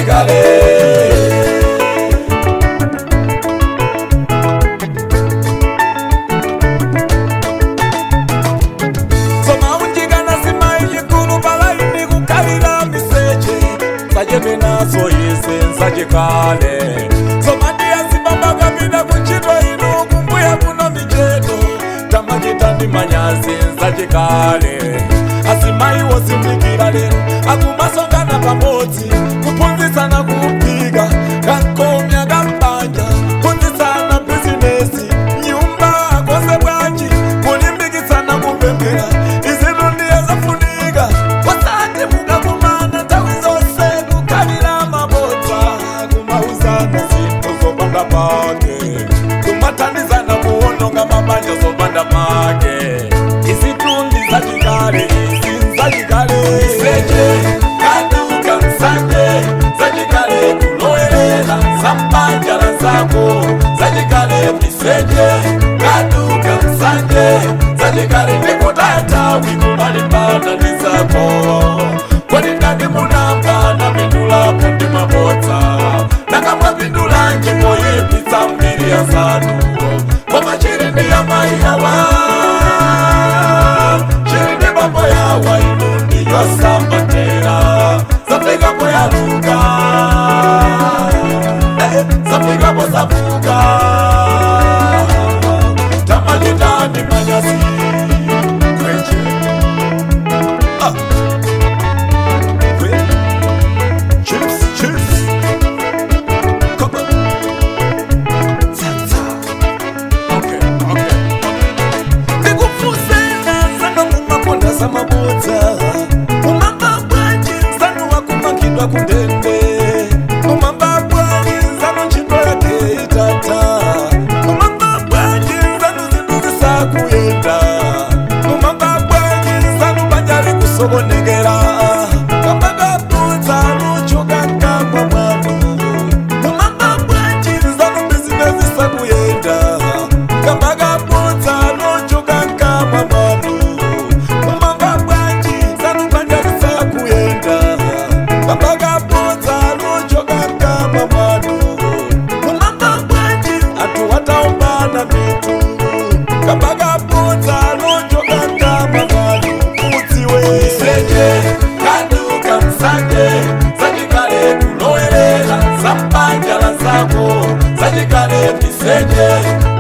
zachikale. Somaunjikana simayi chikulu palaini kukhalira miseche sachedwe nazo izi nzachikale. Somandiyazibamba kapita kuntchito inu kumbuya kuno micheto tamachita ndi manyazi nzachikale. Azimayi wozindikira lero akumasongana pamodzi kuphunzitsana kuphika kankomya kambanja kuphunzitsana bizinesi nyumba konse bwanji kulimbikitsana kupemphera izitu ndiye zafunika osati mukakumana nthawi zonse kukhalira mabodza kumauzana zinthu zopanda pake kumathandizana kuwononga mabanja zopanda make izitu ndi zachikale izi nzachikale. Miseche kaduka msanje zachikale kulowerera zambanja la zako zachikale. Miseche kaduka msanje zachikale ndikutata wikumalimbana ndi zako kodi ndani munamba napindulapo ndi mabodza nakamwapindula njimoyipitsa mbiri ya zanu koma chiri ndi amayi awa chiri ndi bambo yawa inu ndiyosambatera zafikapo yaluka zafikapo zavuka tamalitani manyasi kwenje. Ah. Kwe. Chips, chips. Come on. Tsa, tsa. Okay, okay. Ndikufusena zanu mumakonda zamabodza umamba bwanji zanu wakumakidwa kundende umamba bwanji zanu ntchito yake itata umamba bwanji zanu zinthu zisakuyenda umamba bwanji zanu banja likusokonekera kambakabudza luchoka nkamwa mwanu umamba bwanji zanu bizinesi sakuyenda kambakabudza luchoka nkamwa mwanu umamba bwanji zanu banja lisakuyenda kambakabudza luchoka nkamwa mwanu umamba bwanji anthu ataombana mitu kambakabudza luchoka nkamwa mwanu mudziwe. Miseche kaduka msanje zachikale kulowerera zambanja la zako zachikale. Miseche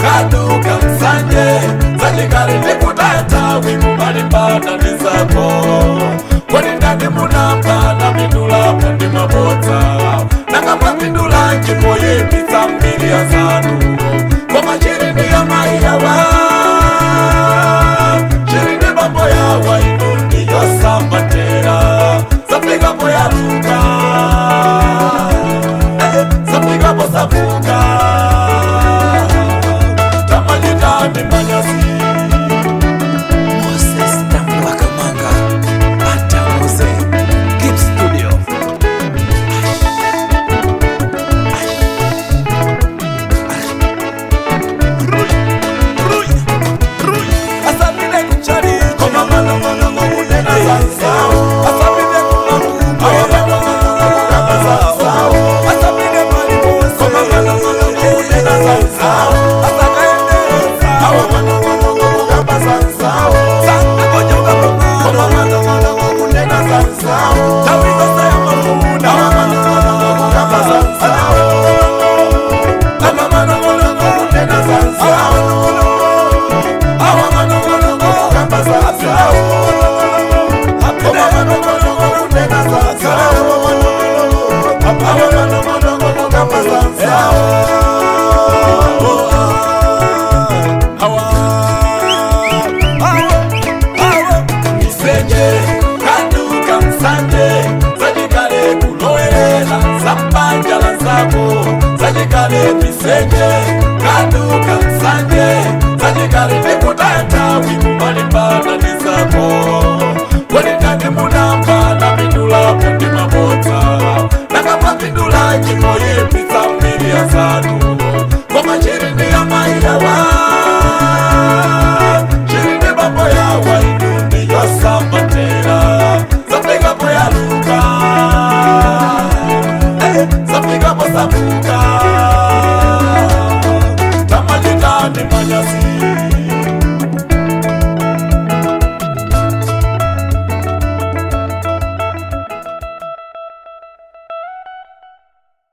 kaduka msanje zachikale ndikutata wikumalimbana ndi zako kodi ndani munamba napindulapo ndi mabodza nakamwapindula njimoyipitsa mbiri ya zanu koma chiri ndi amayi awa